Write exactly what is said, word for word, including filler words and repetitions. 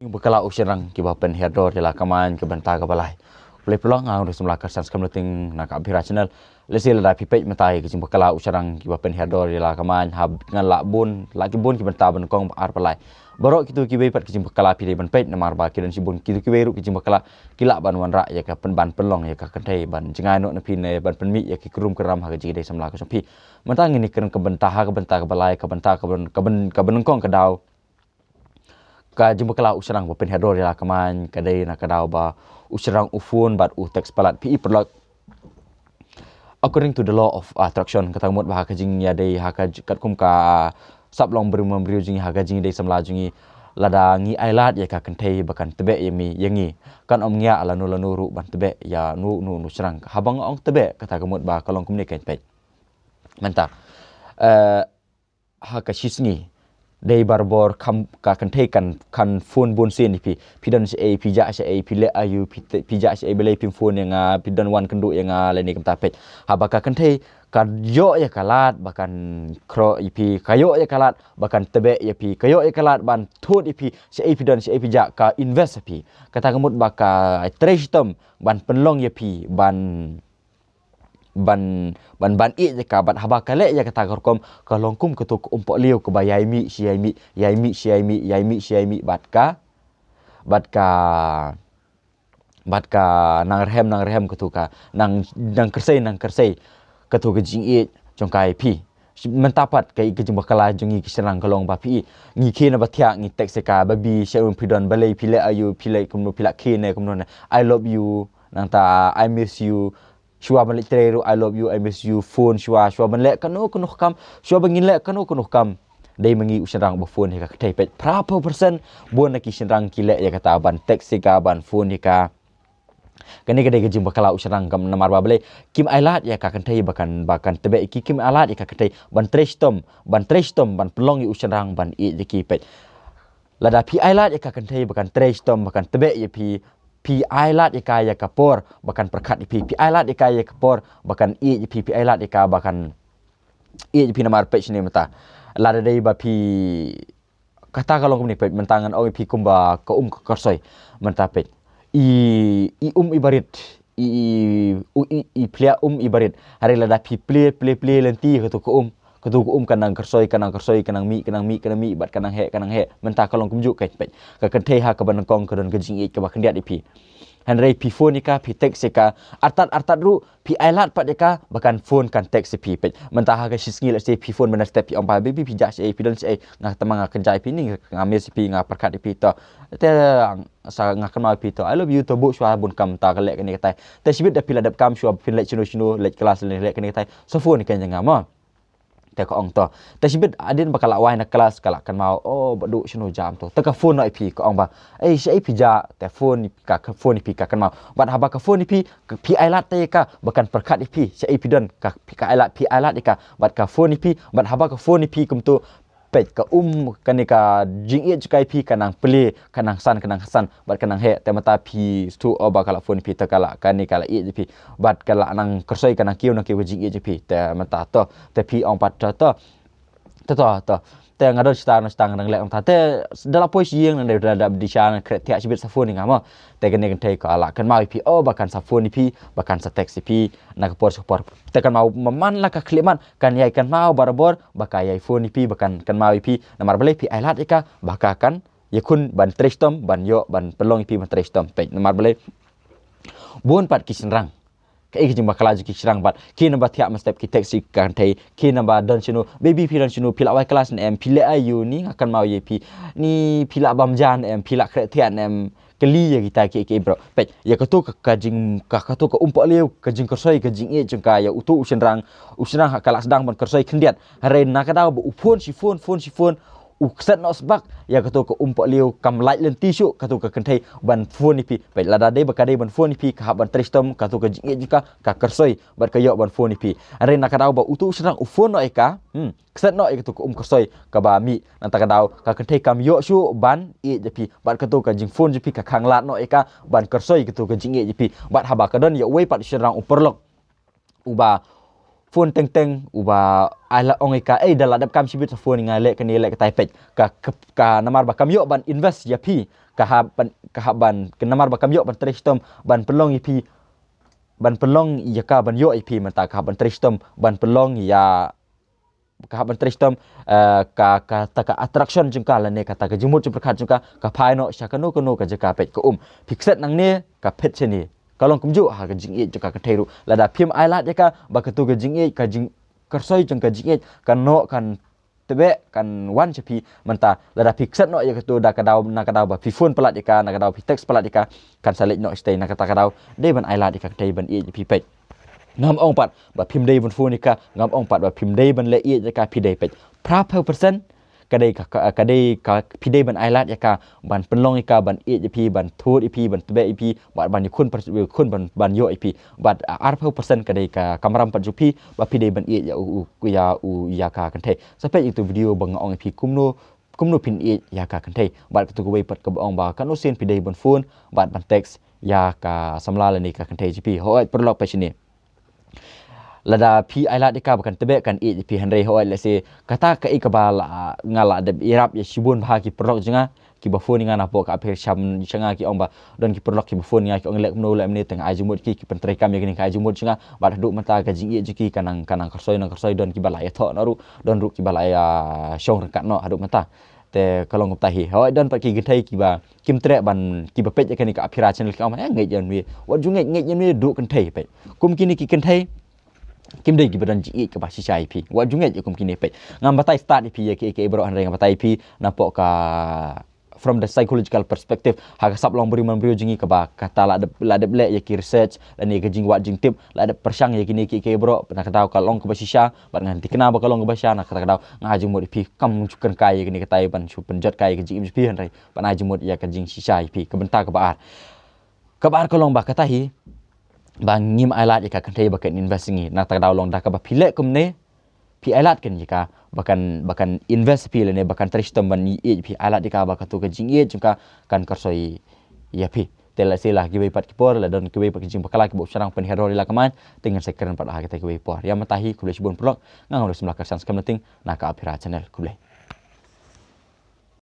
Bakla u shynrang kiba pynhiar dor ïa la ka main ka bynta kaba lai. Khublei pynlong, nga u Samla Kyrsan Skhem Luting na ka Abhira Channel. Lehse lada phi peit mynta ïa ka jingbakla u shynrang kiba pynhiar dor ïa la ka main, ha ngan lah bun, lah ki bun ki bynta ba nyngkong ba ar ba lai. Baroh kito kiwei pat ki jingbakla phi dei ban peit namar ba ki don shibun kito kiwei ruh ki jingbakla ki lah ban wanrah ïa ka pyn-, ban pynlong ïa ka kynthei ban jngai noh na phi ne ban pynmih ïa ki krum kram ha ka jingïadei samla ka jong phi. Mynta ngin ïakren ka bynta ha ka bynta kaba lai, ka bynta ka byn-, ka byn-, ka bynnyngkong ka daw. Ka jingbakla u shynrang ba pynhiar dor ïa la ka main ka dei na ka daw ba u shynrang u phone bad u text palat, phi i paralok. According to the law of attraction, kata ka mut ba ha ka jingïadei, ha ka j-, katkum ka sap long briew man briew jong ngi, ha ka jingïadei samla jong ngi, lada ngi ailad ïa ka kynthei ba kan tbeh ïa mi, ïa ngi, kan ym ngiah lano lano ruh ban tbeh ïa uno uno u shynrang. Haba nga ong tbeh, kata ka mut ba ka long kumne, kan peit. Mynta, eh, ha ka shisngi dei barabor kham, ka kynthei kan, kan phone bun sien ïa phi. Phi don shaei, phi jah shaei, phi leh aïu, phi te-, phi jah shaei, balei phim phone ïa nga, phi don wan kynduh ïa nga, lane kumta, peit. Haba ka kynthei ka ïoh ïa ka lad ba kan khroh ïa phi, ka ïoh ïa ka lad ba kan tbeh ïa phi, ka ïoh ïa ka lad ban thut ïa phi, shaei phi don, shaei phi jah, ka invest ïa phi. Kata ka mut ba ka trei shitom ban pynlong ïa phi, ban ban, ban, ban ïeh ïa ka, bad haba ka leh ïa kata ka rukom, ka long kum kato ka umpohliew kaba ïai mih shi ïai mih, ïai mih shi ïai mih, ïai mih shi ïai mih, bad ka, bad ka, bad ka nang rhem, nang rhem kato ka, nang, nang kyrsei, nang kyrsei kato ka jingïeit jong ka ïa phi. Mynta pat ka, ka jingbakla jong ngi ki shynrang ka long ba phi, ngi khie na ba thiah ngi text ïa ka, baby, shaei phi don, balei, phi leh aïu, phi leh kumno, phi lah khie ne kumno ne, I love you, nangta I miss you, shuwa ban leit trei ruh, I love you, I miss you, phone shuwa, shuwa ban leh kano kano ka kam, shuwa ban ngin leh kano kano ka kam. Dei ma ngi u shynrang ba phone ïa ka kynthei, peit. Phra phew percent bun na ki shynrang ki leh ïa kata, ban text ïa ka, ban phone ïa ka. Kane ka dei ka jingbakla u shynrang, kam namar ba balei, kim ailad ïa ka kynthei ba kan, ba kan tbeh ïa ki, kim ailad ïa ka kynthei ban trei shitom, ban trei shitom ban pynlong ïa u shynrang ban ïeit ïa ki, peit. Lada phi ailad ïa ka kynthei ba kan trei shitom, ba kan tbeh ïa phi, phi ailad ïa ka, ïa ka por ba kan pyrkhat ïa phi, phi ailad ïa ka, ïa ka por ba kan ïeit ïa phi, phi ailad ïa ka ba kan ïeit ïa phi, namar peit shane mynta. Lada dei ba phi, kata ka long kumne, peit, mynta ngan ong ïa phi kumba ka um ka kyrsoi. Mynta, peit, i, i um i barit, i, i, u, i, i plie um i barit. Hynrei lada phi plie, plie, plie lynti kato ka um, kato ka um ka nang kyrsoi, ka nang kyrsoi, ka nang mih, ka nang mih, ka nang mih, bad ka nang heh, ka nang heh. Mynta ka long kumjuh, kan peit. Ka kynthei ha kaba nyngkong ka don ka jingïeit kaba khyndiat ïa phi. Hynrei phi phone ïa ka, phi text ïa ka, artat artat ruh phi ailad pat ïa ka ba kan phone kan text ïa phi, peit. Mynta ha ka shisngi, let's say, phi phone mynta step, phi ong ba, baby, phi jah shaei, phi don shaei, nga tang ma nga kynjah ïa phi, ni nga miss ïa phi, nga pyrkhat ïa phi, to. Te sa nga kynmaw ïa phi, to, I love you, to, buh shuwa bun kam, ta ka leh kane katai. Te shibit da phi la dep kam, shuwa phin leit shano shano, leit klas, leit kane katai, sa phone ïa ka ïa nga mo. Te ka ong, to. Te shibit hadien ba ka la wai na klas, ka la kynmaw, oh, Bah Duh, shano jam, to. Te ka phone noh ïa phi, ka ong ba, ei, shaei phi jah? Te phone ïa ka, ka phone ïa phi, ka kynmaw. Bad haba ka phone ïa phi, ka, phi ailad te ïa ka ba kan pyrkhat ïa phi, shaei phi don, ka, phi ka ailad, phi ailad ïa ka, bad ka phone ïa phi, bad haba ka phone ïa phi kumto, peit, ka um, kane ka jingïeit jong ka ïa phi ka nang plie, ka nang san, ka nang san, bad ka nang heh. Te mynta phi sngewthuh, oh, ba ka la phone ïa phi, te ka la, kane ka la ïeit ïa phi, bad ka la nang kyrsoi, ka nang kiew, nang kiew ka jingïeit jong phi. Te mynta, to, te phi ong pat, to, to, to, to, to. Te nga don shata, nga shata, nga dang leh, mynta. Te da la poi sha ïing, nang da, da, da, da sha, nang khreh thiah shibit, sa phone ïa nga mo. Te kane ka kynthei ka la kynmaw ïa phi, oh, ba kan sa phone ïa phi, ba kan sa text ïa phi na ka por sha ka por. Te kynmaw, man la ka khlieh man, kan ïai kynmaw barabor ba ka ïai phone ïa phi, ba kan kynmaw ïa phi. Namar balei? Phi ailad ïa ka ba ka kan ïakhun ban trei shitom, ban ïoh, ban pynlong ïa phi ban trei shitom, peit. Namar balei? Bun pat ki shynrang, kaei ka jingbakla jong ki shynrang pat, khie na ba thiah mynstep ki text ïa ka kynthei, khie na ba don shano, baby, phi don shano, phi lah wai klas ne em, phi leh aïu, ni nga kynmaw ïa phi, ni phi lah bam ja ne em, phi lah khreh thiah ne em. Kylli ïa kita kiei kiei baroh. Peit, ïa kato ka, ka jing, ka, kato ka umpohliew, ka jingkyrsoi, ka jingïeit jong ka ïa uto u shynrang, u shynrang ha ka la sdang ban kyrsoi khyndiat. Hynrei na ka daw ba u phone shi phone, phone shi phone, u kset noh sbak ïa kato ka umpohliew, kam lait lynti shuh kato ka kynthei ban phone ïa phi. Peit, lada dei ba ka dei ban phone ïa phi, ka hap ban trei shitom, kato ka jingïeit jong ka ka kyrsoi bad ka ïoh ban phone ïa phi. Hynrei na ka daw ba uto u shynrang u phone noh ïa ka, hmm, kset noh ïa kato ka um kyrsoi kaba mih. Nangta ka daw ka kynthei kam ïoh shuh ban ïeit ïa phi, bad kato ka jingphone jong phi ka khang lad noh ïa ka ban kyrsoi kato ka jingïeit jong phi. Bad haba ka don ïa uwei pat u shynrang, u paralok, uba phone teng teng uba ai la ong ïa ka, ei, da la dep kam shibit sa phone ïa nga, leh kane leh katai. Peit, ka, ka, ka namar ba kam ïoh ban invest ïa phi, ka hap ban, ka hap ban, ka namar ba kam ïoh ban trei shitom ban pynlong ïa phi, ban pynlong ïa ka ban ïoh ïa phi mynta, ka hap ban trei shitom ban pynlong ïa, ka hap ban trei shitom, eh, ka, kata ka attraction jong ka lane kata ka jingmut jingpyrkhat jong ka, ka phai noh sha kano kano ka jaka. Peit, ka um, phi kset nangne, ka phet shane. Ka long kumjuh ha ka jingïeit jong ka kynthei ruh. Lada phim ai lad ïa ka ba katu ka jingïeit, ka jingkyrsoi jong ka jingïeit kan noh, kan tbeh, kan wan sha phi mynta, lada phi kset noh ïa katu da ka daw, na ka daw ba phi phone palat ïa ka, na ka daw phi text palat ïa ka, kan sa leit noh shatei. Na kata ka daw dei ban ai lad ïa ka kynthei ban ïeit ïa phi. Peit, ngam ong pat ba phim dei ban phone ïa ka, ngam ong pat ba phim dei ban leh ïeit ïa ka, phi dei. Peit, phra phew percent ka dei ka, ka, ka dei ka, phi dei ban ai lad ïa ka ban pynlong ïa ka ban ïeit ïa phi, ban thut ïa phi, ban tbeh ïa phi, bad ban ïakhun, ban, ban ïoh ïa phi. Bad, ah, arphew percent ka dei ka kamram pat jong phi ba phi dei ban ïeit ïa u, u, ïa u, ïa ka kynthei. Sa peit ïa katu video ba nga ong ïa phi kumno, kumno phin ïeit ïa ka kynthei. Bad katu kawei pat kaba ong ba katno sien phi dei ban phone bad ban text ïa ka samla lane ka kynthei jong phi. Hooid paralok, peit shane. Lada phi ai lad ïa ka ba kan tbeh, kan ïeit ïa phi, hynrei hooid, lehse kata kaei kaba la, nga la dep ïarap ïa shibun bha ki paralok jong nga kiba phone ïa nga napoh ka Aphew Sha, sha nga, ki ong ba, don ki paralok kiba phone ïa nga, ki ong leh kumno leh kumne, te nga ai jingmut ïa ki, ki pyntreikam ïa kane, nga ai jingmut jong nga. Bad haduh mynta ka jingïeit jong ki ka nang, ka nang kyrsoi, nang kyrsoi. Don kiba la ïathoh noh ruh, don ruh kiba la ïa shong ryngkat noh haduh mynta. Te ka long kumta hi. Hooid, don pat ki kynthei kiba kim treh ban, kiba peit ïa kane ka Aphew Sha channel, ki ong, eh, ngeit ïa une, wat ju ngeit, ngeit ïa une, duh kynthei. Peit, kum kine ki kynthei kim dei kiba don jingïeit kaba shisha ïa phi. Wat ju ngeit ïa kum kine. Peit, ngam batai stad ïa phi ïa kiei kiei baroh, hynrei nga batai ïa phi napoh ka, from the psychological perspective, ha ka sap long briew man briew jong ngi, kaba kata la dep, la dep leh ïa ki research lane ka jingwad jingtip, la dep pyrshang ïa kine kiei kiei baroh. Na ka daw ka long kaba shisha, bad ngan thikna ba ka long kaba shisha. Na kata ka daw nga ai jingmut ïa phi, kam ju kren kai ïa kane katai ban shu pynjot kai ïa ka jingim jong phi, hynrei ban ai jingmut ïa ka jingshisha ïa phi. Ka bynta kaba ar, kaba ar ka long ba kata hi ba ngim ai lad ïa ka kynthei ba kan invest ïa ngi. Na kata ka daw long da kaba phi leh kumne, phi ai lad kane ïa ka ba kan, ba kan invest ïa phi lane ba kan trei shitom ban ïeit ïa phi, ai lad ïa ka ba katu ka jingïeit jong ka kan kyrsoi ïa phi. Te lehse la kiwei pat ki por, la don kiwei pat ki jingbakla kiba u shynrang pynhiar ïa la ka main, te ngan sa kren pat ha kita kiwei por. Ïa mynta hi, khublei shibun paralok, nga Nongrim Symla Kyrshan Skhem Nating na ka Aphew Sha channel. Khublei.